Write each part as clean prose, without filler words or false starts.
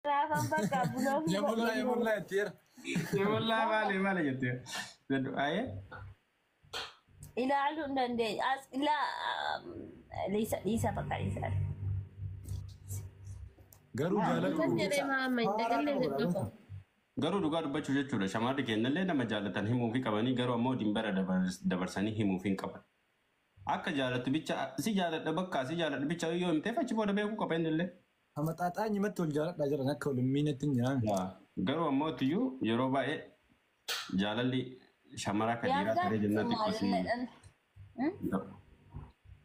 Kanaafan bakka block Yamullaa yamullaa jetteera. Yamullaa maali maali jettee. Zeddu ayee. Ilaaluu hin dandeenye. As ilaa dhiisa dhiisa bakka dhiisa. Garuu jaalalli Kan jedhee maama hin dagallee jedhu. Garuu dhugaa dubbachuu jechuudha. Shamarri keenyallee nama jaalatan himuu fi qabanii garuu ammoo dimbara dabarsanii himuu fi hin qaban. Akka jaalattu bicha si jaaladha bakka si jaaladha bicha yoo himteef achi booda beekuu qaba innillee. Amaxaaxaa nyimatti wal jaaladhaa jiran akka wal hin miinetti hin jiraan. Garuu ammoo tuyyuu yeroo baay'ee jaalalli shamara akka dhiiraa taree jennaan xiqqoo si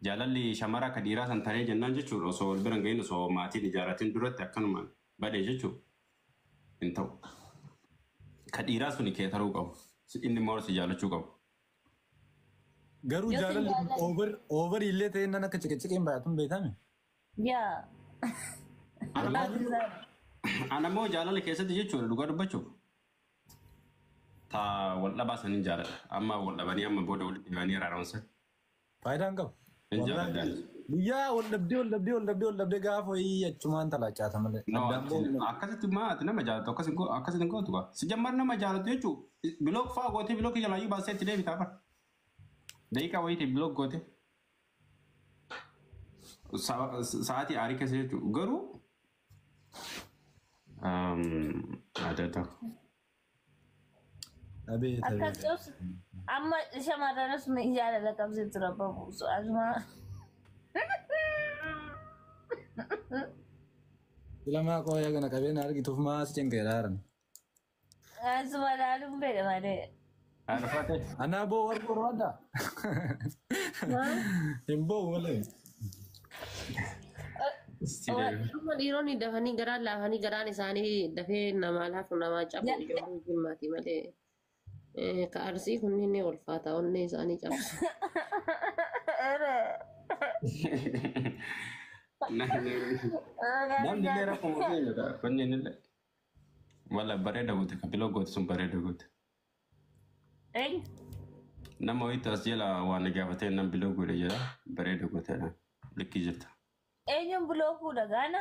jaalalli shamara akka dhiiraa san taree jennaan jechuudha osoo wal bira hin gahin osoo maatiin ijaarratiin duratti akkanumaan badee jechuudha hin ta'u. Ka dhiiraa suni kee taruu qabu. Inni immoo si jaalachuu qabu. Garuu Yoo jaalalli sin jaalladhe. over over illee ta'e nan akka ciqiciqiin baay'atuun beekame. Yaa. Ana immoo jaalala keessatti jechuudha dhugaa dubbachuuf. Ta wal dhabaa sanin jaaladha. Amma wal dhabanii amma booda walitti dhibanii araaromsa. Faayidaa hin qabu. Hin jaaladha. Guyyaa wal dhabdee wal dhabdee wal dhabdee wal dhabdee gaafa wayii achumaan talaacaata malee. No, Addaan ba'uun akkasitti maa ati nama jaalatu akkasitti hin gootu gaa. Si jammar nama jaalatu jechuun block faa gootee block jalaayyuu baasee itti deebitaa bara. Daqiiqaa wayiitii block gootee. Sa'aatii aarii keessa jechuudha. Garuu adda Abeet Akkas abeet. cobsu amma shamarranis jaalala qabsiiftu rabba buusu asuma. Ilamaa qooyaa kana qabeen argituuf maa si cinqeera haaran. Asuma ilaaluun fedhe malee. Haadha faatee. Anaa boo warra barbaaddaa? Hin boo'u malee. Amma dhiironni dafanii garaan laafanii garaan isaanii dafee namaa laafu namaa cabu ijoollee jimmaati malee. Ka arsii kunniin ni ulfaata onnee isaanii cabsu. Namni illee rakkoo keenya kunneen illee. Walla bareeda goote kan block goote sun bareeda goote. Eenyu? Nama wayiitu as jala waan gaafatee nan block godhe jedha bareeda gooteedha. Likkii jirta. Eenyuun blockuudha gaana?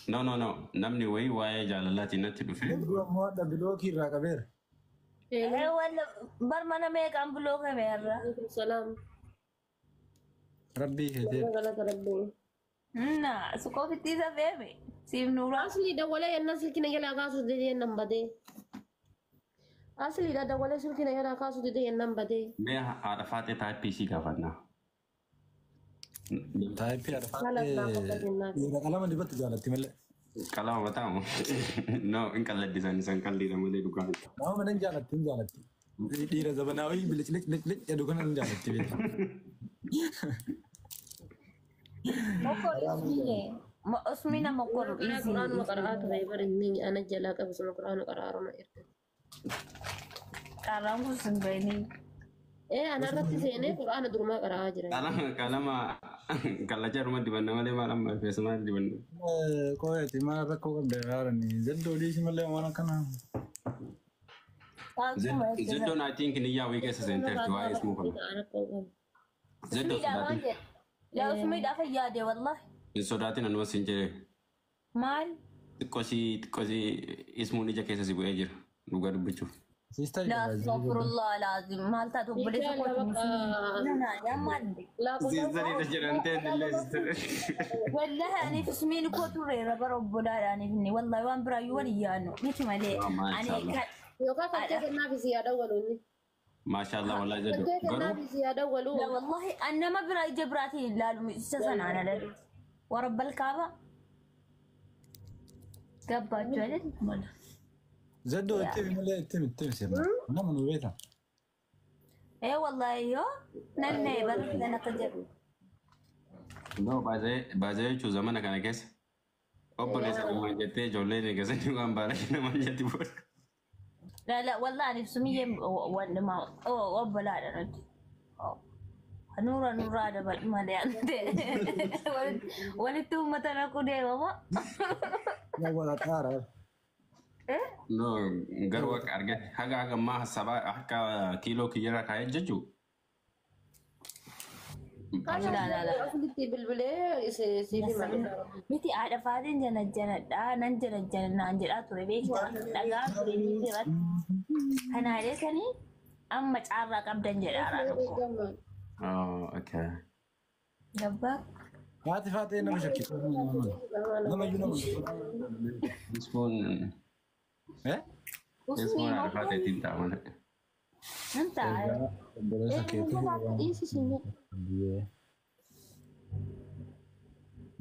No no no namni wayii waa'ee jaalalaatiin natti dhufe. Hedduu ammoo hadha blockii irraa qabeera. Walla bar mana meeqaan blockame irra? Salaam. Rabbii keetee. Galata rabbii. Na suqoofitti isa feeme. Siif nuuraa. Asli dawwalee yennaan silkii na jalaa kaasuu didee yennaan badee. Asliidha dawwalee silkii na jalaa kaasuu didee yennaan badee. Mee haadha faatee typeii isii gaafannaa. Typeii haadha Haala naa qofa jennaan. Dhiira qalama dibatu jaalatti malee. Qalama mataamu. No hin qalladdisan isaan qalliidha malee dhugaa miti. Nama mana hin jaalatti hin jaalatti. Dhiira zabanaawii bilic lic lic jedhu kana hin jaalatti beekta. Mokkor ismiine. Usmiina mokkor Quraanuma easy. qara'aa ture bari inni ana jalaa qabu suma quraana qara'aaruma erga. Qaraan kun sin beeni. Ee ana irratti seenee quraana durumaa qara'aa jira. Qalama qalama kallacha irma dibanna malee maal amma feesa maal dibanna. Qo'eeti maal rakkoo qabda haarani. Zeddoo dhiisi malee waan akkana. Zeddoon I think niyyaa wayii keessa seenteerti waa'ee ismuu kana. Zeddoo Usmiidhaa waan sodaatin. jedhe. Yaa usmiidhaa fayyaade wallahi. Hin sodaatin anuma siin jedhee. Maal? Xiqqoosii ismuun ija keessa si bu'ee jira dhugaa dubbachuuf. Sister La astaghfirullah alazim. Maal taatu obboleessa kooti musliima. Na yaa maal? Siistariidha jedhamtee illee siistari. Wallahi aniif ismiin koo turreera bara obbolaadha aniif inni wallahi waan biraayyuu wal yaannu miti malee ani Maashaallah. kan Yookaan kan kee kennaaf si yaa dawwalu inni. Maashaallah wallahi Kan zeddoo. kee Garuu kennaaf si yaa dawwalu. La wallahi an nama biraa ija biraatiin ilaalu isa sanaan alatti. Warabbal kaaba. Gabbaachuu jedhe mala. Zeddoo itti himi malee itti himi itti himi sirna. Nama nu beekta. Ee wallahi yoo nannee bara kan akka jedhu. No baazee jechuun zamana kana keessa obboleessa namaan jettee ijoolleen eegasanii waan baala namaan jetti booda. La la wallahi aniif sumiyyee walluma obbolaadha nuti. Nuura nuuraa dabal malee ante walitti uummata naquu deemama. Yaa wala xaara. No garuu akka argate haga haga ammaa sabaa akka kiiloo kiyyarra kaa'ee jechuu. La. Aslitti bilbilee siif hima. Miti haadha faatiin jana janadhaa nan jana jana naan jedhaa ture beektaa dhagaa ture ni irratti. Kanaalee sanii amma caarraa qabdan jedhaara tokko. Oh, okay. Gabbaa. Haati faatee nama shakkisu. Nama iyyuu nama. Ispoon Eh? ispoon haadha faateetiin ta'a malee. Nan ta'a. Obboleessa keetii.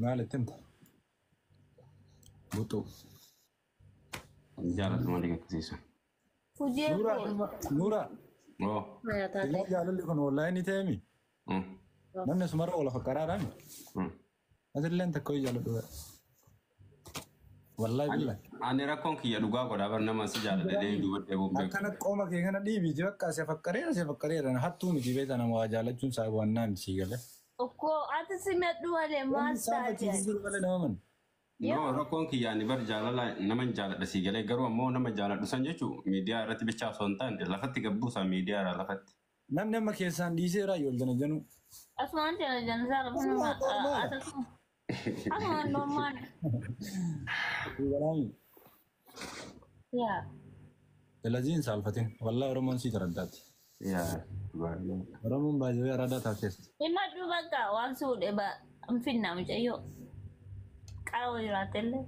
Maal itti himta? Buxuu. Jaalatuma malee gakkisiisu. Hojii Nuura, Nuura. Oh. Silaa jaalalli kun onlaayinii ta'eemi. Namni asumarra oola fakkaraadhaami. Asilleen takka hojii jaaladhu. Wallaahi billahi. Ani rakkoon kiyya dhugaa godhaa bar nama si jaaladha dubbadhee bubbee. Akkana qooma kee kana dhiibiiti bakka asii fakkaree asii fakkareedha. Hattuu miti beektaa nama waa jaalachuun isaa waannaa miti sii galee. Okkoo ati simadhu malee maal taate? Malee nama mana. No, rakkoon kiyya ani bar jaalala nama hin jaaladha sii galee, garuu ammoo nama jaaladhu san jechuun miidiyaa irratti bichaa osoo hin taane lafatti gabbuusa miidiyaa irraa lafatti. Namni amma keessaan dhiiseera yoo jana januu. Asumaan jana jana isaa rafu nama asumaan normaal. Walaami. Yaa. Dalaziin saalfatin. Wallaahi Oromoon sii taraddaati. Yaa baay'ee. Oromoon baay'ee araadaa taatees. Himadhu bakka waan suudhe ba hin mucayyoo. Qara jiraatellee.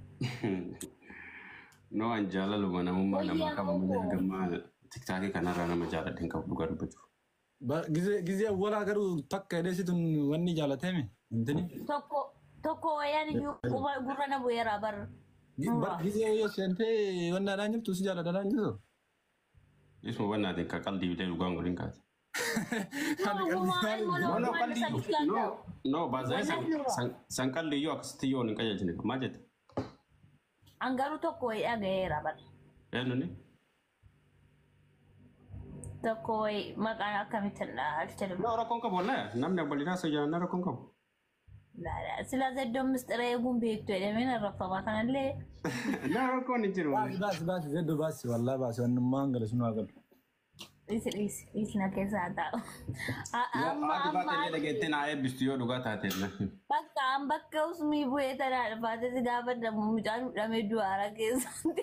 No, an jaalaluma namummaa namaa qaba malee hagammaa tiktaakii kanarraa nama jaaladhe hin qabu dhugaa dubbachuuf. Gizee awwalaa garuu takka jedhee situn wanni jaalateemi. Intini. Tokko tokko wayyaan iyyuu quba gurra na bu'eera bar. Gizee yoo seentee wannaadhaan jirtu si jaaladhaan jirtu. Isuma wannaatiin ka qalbii bitee dhugaan godhin kaate. No, no, qalbii. No, no, baazaa san qalbii yoo akkasitti yoo hin qajeelchine maal jette? An garuu tokko wayii dhagayeera bar. Eenyuni? Tokko wayii maqaan akkamittiin dha? No, rakkoon qabu wallaahi namni abbaliidhaa isa jaalannaa rakkoon qabu. Sila zeddoon mistira eeguun beektu jedhamee narraffama kanallee. No, rakkoon hin jiru. Baasi baasi baasi zeddoo baasi wallaahi baasi wannummaan gala sun haa galu. Dhiisi dhiisi dhiisi na keessa haa taa'u. Amma Haati amma baatee dhageettee naa eebbistu yoo dhugaa taate. Bakka an bakka usmii bu'ee tanaa dhufaate si gaafadha mucaan hudhamee du'aara keessatti.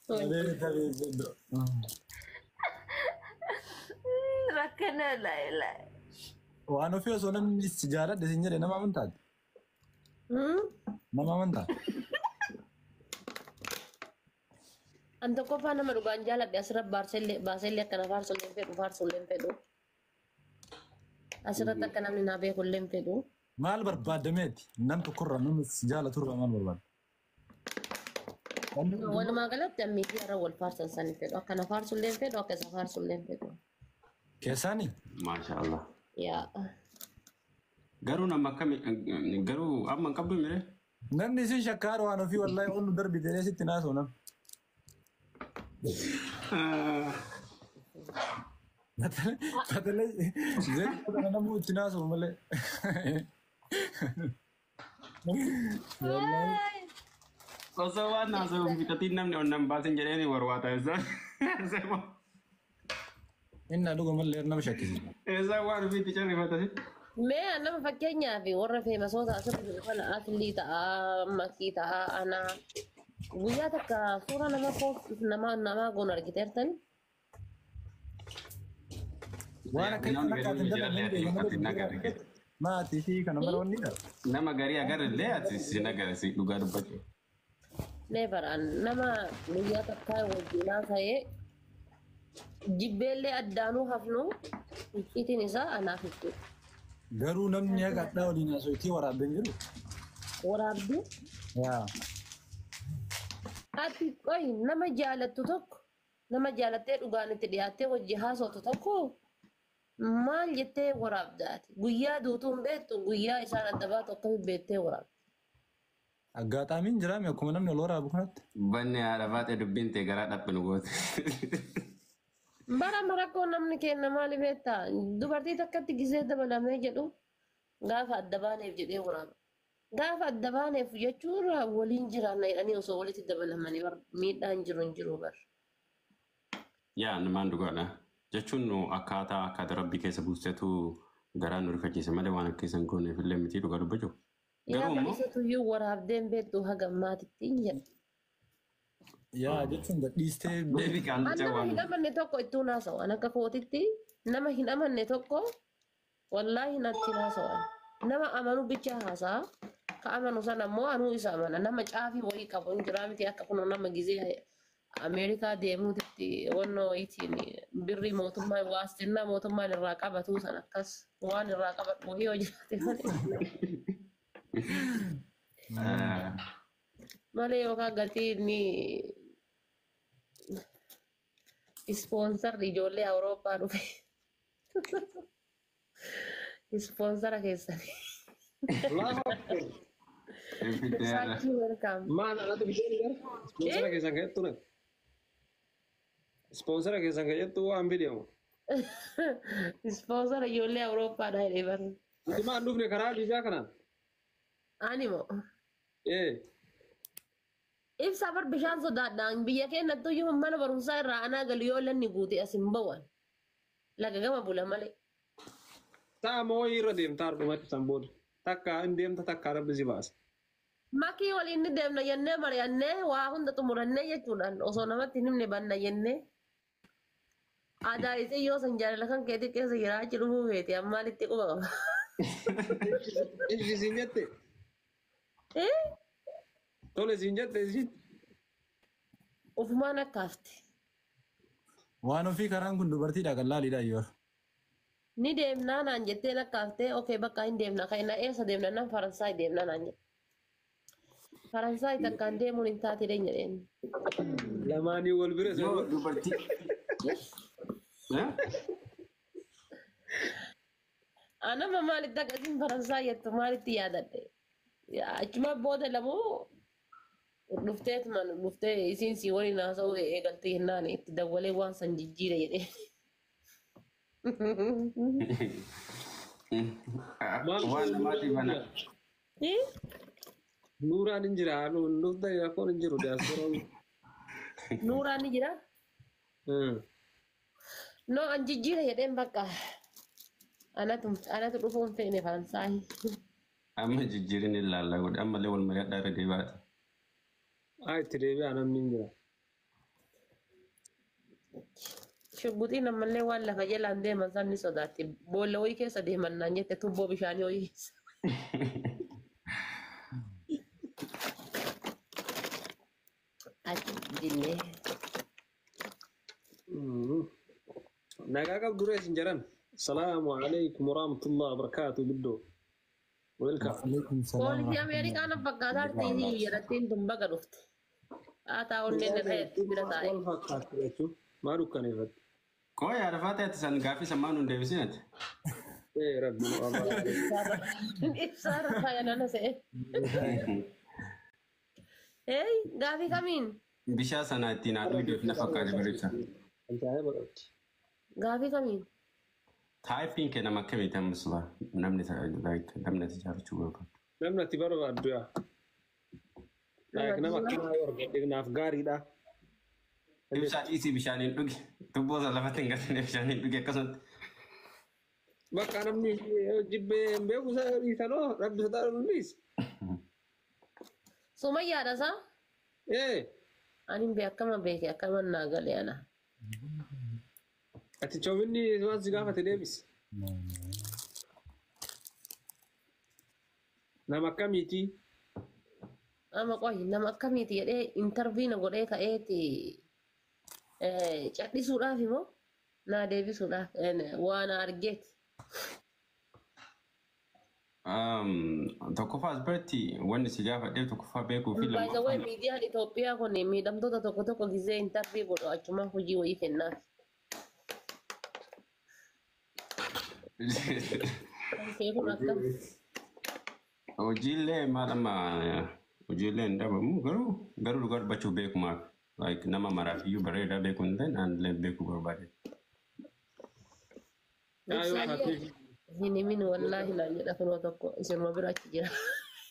Tabii zeddoo. Rakkina laa laa. Waan ofii osoo namni si jaaladhe sin jedhe nama amantaati. Nama amantaa. An tokkoffaa nama dhugaan jaaladhe asirra baasellee akkana faarsullee hin fedhu, faarsullee hin fedhu. Asirratti akka namni naa beekullee hin fedhu. Maal barbaadameeti? Nam tokkorraa namni si jaalaturraa maal barbaada? Walumaa galatti an miidiyaa irra wal faarsan san hin fedhu. Akkana faarsullee hin fedhu, akka isa faarsullee hin fedhu. Keessaani? Maasha Allah. Yaa. Garuu nama akkami garuu amma hin qabdu miree? Namni isin shakkaara waan ofii wallaahi ol nu darbi jedhee sitti naasoo nam. Batalee zeetii kana namuu itti naasoo malee. Wallaahi. Osoo waan naasoo hin fixatiin namni onnan baasin jedheeni warwaata isaa. Inni dhuga malee nama shakkisiisa. Eessaa waan ofiitti carrifatasi? Mee nama fakkeenyaaf warra feemasoota asirra jiru kana Aslii ta'a, Makii ta'a, Anaa. Guyyaa takka suura nama post nama namaa goonu argiteertani? Waan akka maatii fi kana mara wanni dha. Nama garii agarrellee ati si nagarasi dhugaa dubbachuu. Never an nama guyyaa takka wajjin haasa'ee jibbeellee addaanuu hafnu icciitiin isaa anaaf ibsu. Garuu namni haga addaa waliin haasofitee waraabdee hin jiru. Waraabdee Yaa. Ati qoy nama jaalattu tokko nama jaalattee dhugaan itti dhiyaattee wajji haasoftu tokko maal jettee waraabdaati? Guyyaa duutuu hin beektu, guyyaa isaan adda baatu akkamitti beektee waraabda? Aggaataamiin jiraame akkuma namni ol waraabu kanatti. Banni haadha baatee dubbiin ta'e garaa dhaphinu goote. Bara rakkoo namni kenna maali beektaa? Dubartii takkatti gisee dabalamee jedhu gaafa adda baaneef jedhee waraaba. Gaafa adda baaneef jechuun waliin jiraanna jedhanii osoo walitti dabalamanii bar miidhaan jiru hin jiru bar. Yaa namaan dhugaadha. Jechuun nu akkaataa rabbi keessa buustetu garaa nu rifachiise malee waan akka isaan gooneef illee miti dhugaa dubbachuu. Yaa Garuu immoo barsiisatu waraabdeen beektu haga ammaatitti hin jedhu. Yaa jechuun gadhiistee deebii An qaallichaa nama waan hin amanne tokko ittuu haasa'u. An akka kootitti nama hin amanne tokko wallaahi natti hin haasa'u. Nama amanu bicha haasa'a. Ka amanu sana ammoo anuu isa amana. Nama caafii wayii qabu hin jiraa miti akka kun nama gizee Ameerikaa deemuutitti wannoo wayiitiin birrii mootummaa waastinnaa mootummaan irraa qabatu sana akkas waan irraa qabadhu wayii yoo jiraate malee. Malee yookaan gatii inni ispoonsarri ijoollee Awurooppaa dhufe. Ispoonsara keessanii. Allahu Akbar. Saachii welcome. Maal anatu biteen gara? Ispoonsara keessan kan jettu nati. Ispoonsara keessan kan jettu waan fideemu. Ispoonsara ijoollee Awurooppaadha jedhee barre. Nuti maal dhufne karaa Liibiyaa kanaan? Ani moo Ee. ibsaa bar bishaan sodaadhaan biyya keenyattu iyyuu mana barumsaa irraa anaa galu yoo lanni guute as hin bawan. Laga gama bula malee. Ta'a moo irra deemta argumatti san booda. Takka hin deemta takka rabbi si baasa. Makii waliin ni deemna jennee mari'annee waa hunda xumurannee jechuudhaan osoo namatti hin himne banna jennee. Aadaa isii yoo san jaalala kan keetii keessa jiraachuu dhufuu feeti ammaalitti quba qaba. Ishii siin jette. Eh? Tole siin jette ishiin. Ufumaan akkaafte. Waan ofii karaan kun dubartiidha qallaaliidha yoo. Ni deemnaa naan jettee lakkaaftee okee bakka hin deemna kan inni eessa deemna nan Faransaay deemna naan jette. Faransaay takkaan deemuun hin taate jedheen. Lamaanii wal bira Yoo sana. dubartii. Anama maalitti akkasiin Faransaay jettu maalitti yaadadhe. Achuma booda lamuu dhufteetuma dhuftee isiin si waliin haasa'uu eegaltee jennaan itti dawwalee waan san jijjiire jedhee. Waan namaatiif ana. Nuuraan hin jira. Dhufta rakkoon hin jiru. Diyaaspooraan. Nuuraan ni jira. No an jijjiire jedheen bakka. Anatu dhufuun feene Faransaay. Amma jijjiirin ilaalla godhe ammallee wal mari'adhaa irra deebi'aati. Haa itti deebi'aa namni hin jira. Shugguxiin ammallee waan lafa jalaan deeman san ni sodaatti. Boolla wayii keessa deeman naan jette tubboo bishaanii wayii keessa. Achi jillee. Nagaa qabdu rees hin jedhan. Salaamu alaikum warahmatullahi wabarakatuh biddoo. Welcome. Alaikum salaam. Poolisii Ameerikaa na fakkaataa artiisii jedhattiin tun baga dhufte. Haataa onneen irra bira taa'e. Wal fakkaatu jechuun maa dukkaneeffatti? Koo yaada ta'e san gaaffii sammaa nuun deebisinati. Ee rabbi nu abaare. Ibsaa irra faayadana se'e. Ee gaafii kamiin? Bishaan sana ittiin haadhuu iddoo na fakkaate bareecha. Ajaa'iba qabdi. Gaafii kamiin? Taayippiin kee nama akkamiiti amma silaa namni namni ati jaallachuu barbaadu. Namni ati barbaaddu yaa. Nama akkanaa yoo argadhe naaf gaariidha. Ibsaa dhiisii bishaaniin dhugi. Tubboo sana lafatti hin gatine bishaaniin dhugi akkasumatti. Bakka namni jibbee hin beeku isa dhiisanoo rabbi sodaa nu dhiisa. Sumayyaadha isaa? Ee Ani hin akkama beeke akkama naa gale ana. ati coominni waan si gaafate deebisi. Nama akkamiiti? Ama qohi nama akkamiiti jedhee interview na godhee ka'eeti cadhisuudhaaf immoo naa deebisuudhaaf waan argeeti. Tokkoffaa as biratti wanni si gaafadheef tokkoffaa beekuu fi By the way, lammaffaa miidiyaan Itoophiyaa kun miidhamtoota tokko tokko gizee interview godhu achuma hojii wayii kennaaf. Kan kun akkam. Hojiilee maal amma hojiilee hin dhabamu garuu dhugaa dubbachuu beekumaaf like nama maraaf iyyuu bareedaa beekuu hin ta'in aanillee beekuu barbaade. Yaa yoo taate Hin himin wallaahi naan jedha kunoo tokko isinuma bira achi jira.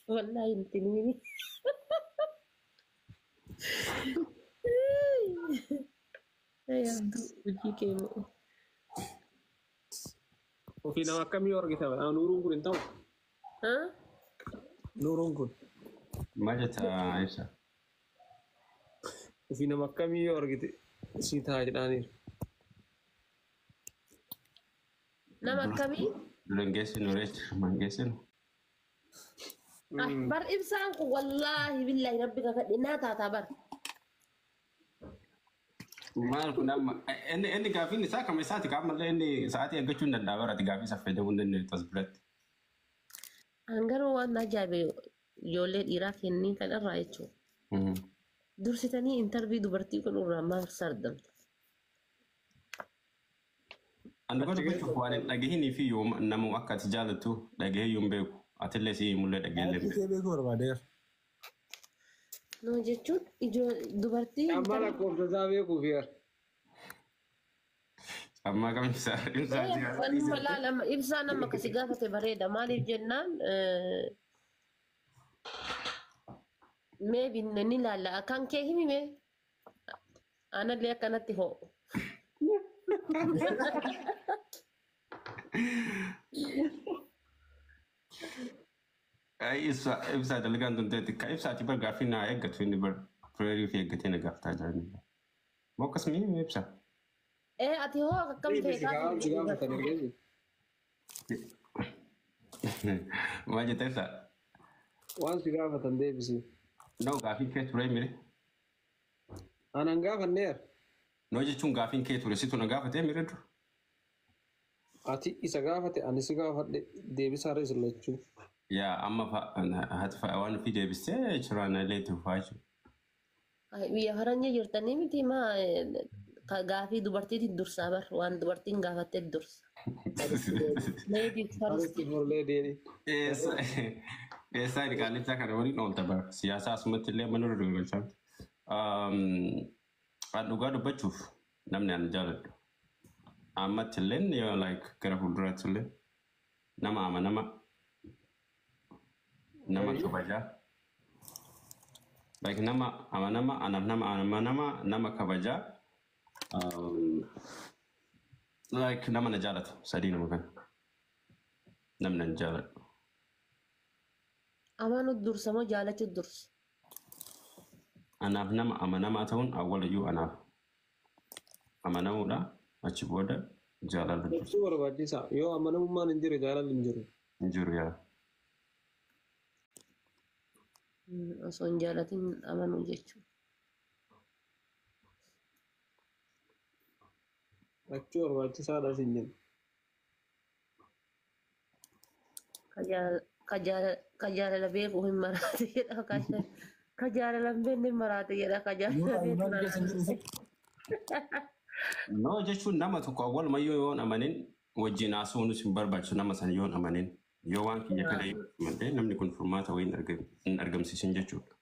Wallaahi hin himin. Hojii kee moo? Ofii nama akkamii yoo argite nuuruun kun hin ta'u. Nuuruun kun. Maal jetta ibsa? Ofii nama akkamii yoo argite sii ta'a jedhaaniiru. Nama akkamii? Dura hin geessinu reecha hin geessinu. Bar ibsaan kun wallaahi billaahi rabbi kakadhe naa taataa bar. Maal kun amma inni gaaffiin isaa kama isaati qaama inni sa'aatii eeggachuu hin danda'a barate gaaffii isaa fayyadamuu hin dandeenye as biratti. Hangaruu waan ajaa'ibe ijoollee dhiiraa kennii kan irraa jechuudha. Dursitanii intarvii dubartii kun irraa maal sardamta? Ani dhugaa dubbachuuf waan hin dhagahinii fi yoo namu akka ati jaalattu dhagahee yoo hin beeku atillee si himullee dhagahee hin beeku. Beekuu barbaadeera. No jechuun dubartii. Amma lakkoofsa isaa beekuuf yaa. Ammaa kam ibsaa ibsaa Ibsaa nama akkasii gaafate bareeda maaliif jennaan mee binne ni ilaalla kan kee himime anallee akkanatti ho'u. Ibsaa dalagaan tun ta'etti ka ibsaati bar gaaffii naa eeggatu inni bar fireerii fi eeggatee na gaaftaa jiran. Moo akkasuma himi ibsa. Ee ati hoo akkam ta'e Gaafatan Maal jetta ibsaa? Waan si gaafatan deebisi. Noo gaaffiin kee ture mire. Anan gaafanneera. Noo jechuun gaaffiin kee ture situ na gaafatee mire dur. Ati isa gaafate ani si gaafadhe deebisaarra isin lachuu. Yaa amma haati waan ofii deebistee jiraan illee itti fufaa jechuudha. Biyya faranja jirtanii miti maa gaafii dubartiitiin dursaa bar waan dubartiin gaafattee dursa. Ladies first. Eessaa inni qaallichaa kana waliin oolta bara siyaasa asumatti illee mana irra galchaa. An dhugaa dubbachuuf namni ani jaaladhu. Ammatti illee yoo like gara fuulduraatti illee nama amanama nama kabajaa. Like nama amanama anaaf nama amanama nama kabajaa. Like nama na jaalatu sadii nama kana. Namni na jaaladhu. Amanuu dursa moo jaalachuu dursa? Anaaf nama amanamaa ta'uun awwalayyuu anaaf amanamuudha achi booda jaalala dursa. Dursuu barbaachisaa yoo amanamummaan hin jirre jaalalli hin jiru. Hin jiru yaa. Osoo hin jaalatin amanuu jechuudha. Lachuu barbaachisaadha sin jenna. Ka jaalala beeku hin maraate jedha. Ka jaalala hin beekne hin maraate jedha. Ka jaalala beeku. No jechuun nama tokko awwalumayyuu yoo hin amanin wajjin haasa'uunis hin barbaachisu nama sana yoo hin amanin yoo waan kiyya kana yoo malee namni kun furmaata wayii hin argamsiisin jechuudha.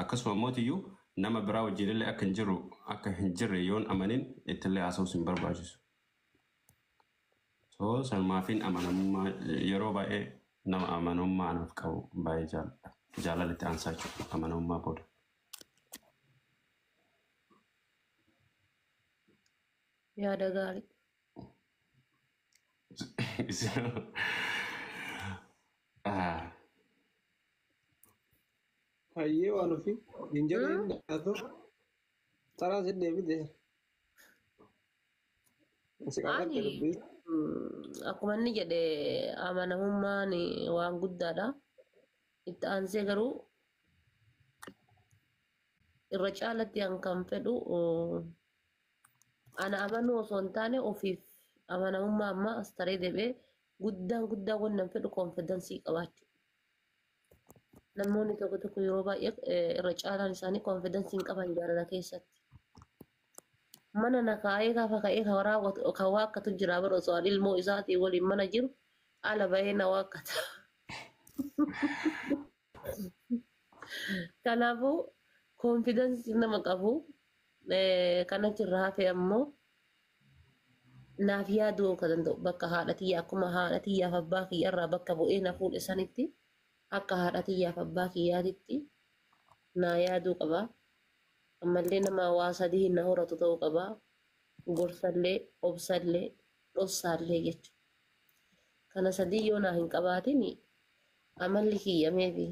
Akkasuma mootiyyuu nama biraa wajjin illee akka hin jiru akka hin jirre yoo hin amanin ittillee haasa'uus hin barbaachisu. So sanumaafin amanamummaa yeroo baay'ee nama amanamummaa anaaf qabu baay'ee jaalladha. Jaalala itti aansaa jechuudha amanamummaa booda. Yaada gaarii. Hayyee waan ofii hin jedhu hin dhaatu. Taraa sin deebite. Si qabatte dubbii. Akkuma inni jedhe amanamummaan waan guddaadha. Itti aansee garuu irra caalatti an kan fedhu ana amanuu osoo hin taane ofiif amanamummaa amma as taree deebi'ee guddaan guddaa wannan fedhu koonfidansii qabaachuu. Namoonni tokko tokko yeroo baay'ee irra caalaan isaanii koonfidansii hin qaban jaalala keessatti. Mana na kaa'ee gaafa ka'ee ka raawwatu ka waakkatu jira bara osoo ani ilmoo isaatii waliin mana jiru ala bahee na waakkata. Kanaafuu koonfidansii nama qabu kanachirra hafe ammoo naaf yaaduu ka danda'u bakka haadha tiyyaa akkuma haadha tiyyaaf abbaa kiyyarraa bakka bu'ee na fuudhe sanitti akka haadha tiyyaaf abbaa kiyyaatitti naa yaaduu qaba. Ammallee nama waa sadii na horatu ta'uu qaba. Gorsallee, obsallee, dhossaallee jechuudha. Kana sadii yoo naa hin qabaatin amalli kiyyameefi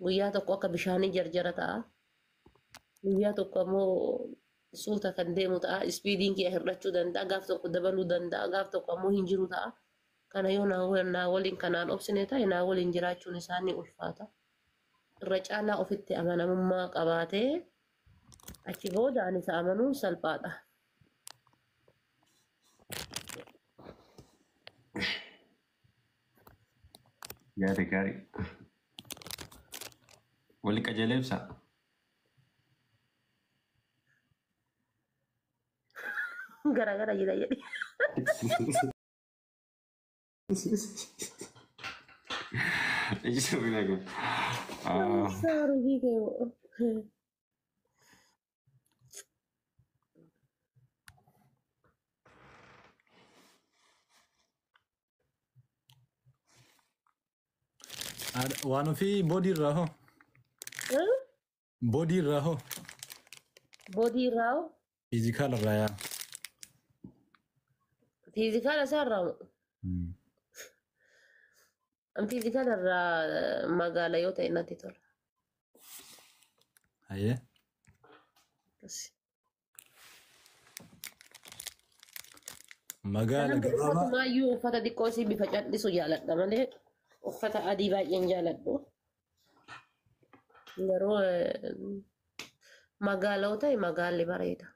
guyyaa tokko akka bishaanii jarjara ta'a. Guyyaa tokko ammoo suuta kan deemu ta'a. Ispiidiin kiyya hir'achuu danda'a. Gaaf tokko dabaluu danda'a. Gaaf tokko ammoo hin jiru ta'a. Kana yoo naa waliin kanaan obsine ta'e naa waliin jiraachuun isaa ni ulfaata. Irra caalaa ofitti amanamummaa qabaatee achi booda ani isa amanuun salphaadha. Gaarii gaarii. Wali qajeelee ibsa. Garagara jira jedhe. Iji bina kun. Saarubii kee moo. Waan ofii boodii irraa hoo? Boodii irraa hoo? Boodii irraa hoo? Fiizikaala irraa yaa. Fiizikaala isaa irraa moo? Fiizikaala irraa magaala yoo ta'e natti tola. Hayyee. Akkas. Magaala gabaabaa. Uffatumaayyuu uffata xiqqoo isii bifa callisu jaaladha malee uffata adii baay'een jaaladhu. Garuu magaala yoo ta'e magaalli bareeda.